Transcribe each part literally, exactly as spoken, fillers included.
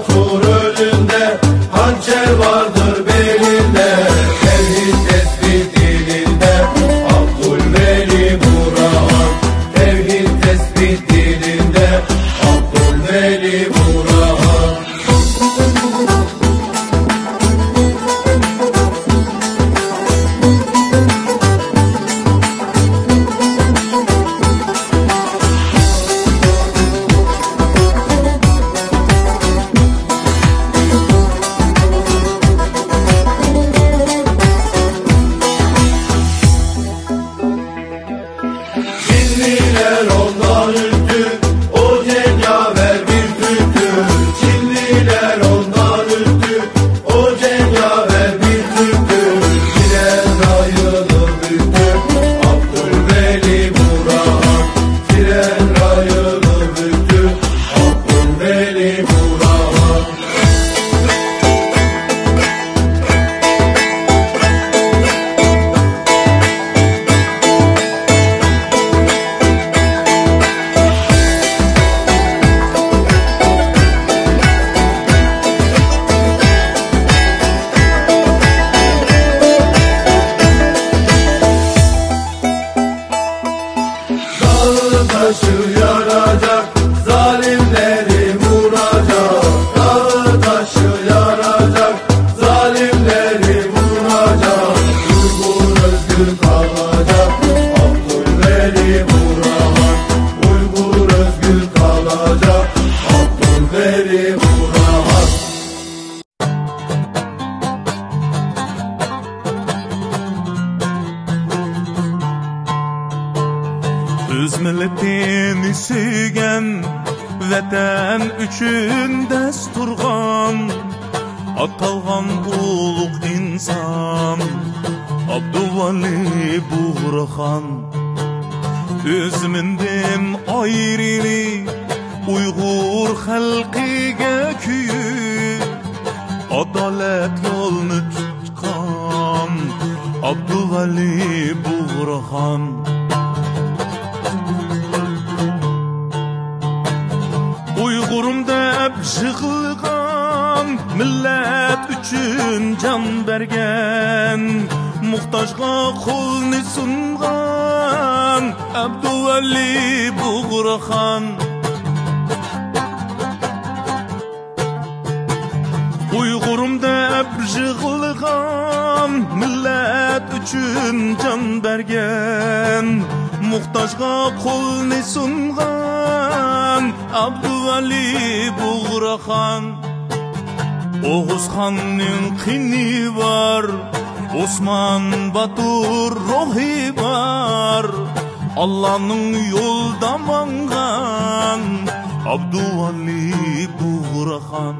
تۇر ئۆلۈمدە، ھانچەر باردۇر بېلىندە، تەۋھىد تەسبىھ دىلىندە، ئابدۇلۋەلى بۇرھان، تەۋھىد تەسبىھ دىلىندە، ئابدۇلۋەلى بۇرھان. Çinliler ondan üstün, o cengaver bir Türktür. Çinliler ondan üstün, o cengaver bir Türktür. Tren rayını büktü, Abdülveli Burhan. Tren rayını büktü, Abdülveli Burhan. Dağ taşı yaracak, zalimleri vuracak. Dağ taşı yaracak, zalimleri vuracak. Uygur özgür kalacak, Abdülveli Burhan. Uygur özgür kalacak, Abdülveli Burhan. ئۆز مىللىتىنى سۆيگەن، ۋەتەن ئۈچۈن دەس تۇرغان، ئاتالغان ئۇلۇغ ئىنسان ئابدۇۋالى بۇغراخان. ئۆز مىندىن ئايرىلىپ، ئۇيغۇر خەلقىگە كۆيۈپ، ئادالەت يولىنى تۇتقان ئابدۇۋالى بۇغراخان. ئۇيغۇرۇم دەپ يىغلىغان، مىللەت ئۈچۈن جان بەرگەن، موھتاجغا قولنى سۇنغان ئابدۇۋەلى بۇغراخان. ئۇيغۇرۇم دەپ يىغلىغان، مىللەت ئۈچۈن جان بەرگەن، موھتاجغا قولنى سۇنغان ئابدۇۋەلى بۇغراخان. ئوغۇزخاننىڭ قېنى بار، ئوسمان باتۇر روھى بار، ئاللانىڭ يولىدا ماڭغان ئابدۇۋالى بۇغراخان.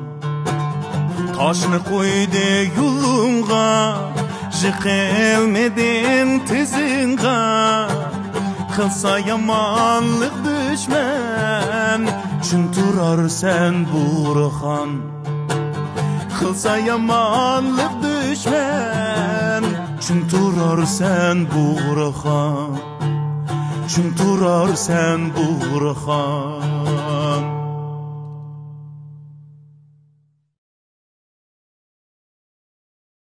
تاشنى قويدى يولۇڭغا، يىقىلمىدىڭ تىزىڭغا. قىلسا يامانلىق دۈشمەن، چىڭ تۇرارسەن بۇغراخان. قىلسا يامانلىق دۈشمەن، چىڭ تۇرارسەن بۇغراخان. چىڭ تۇرارسەن بۇغراخان.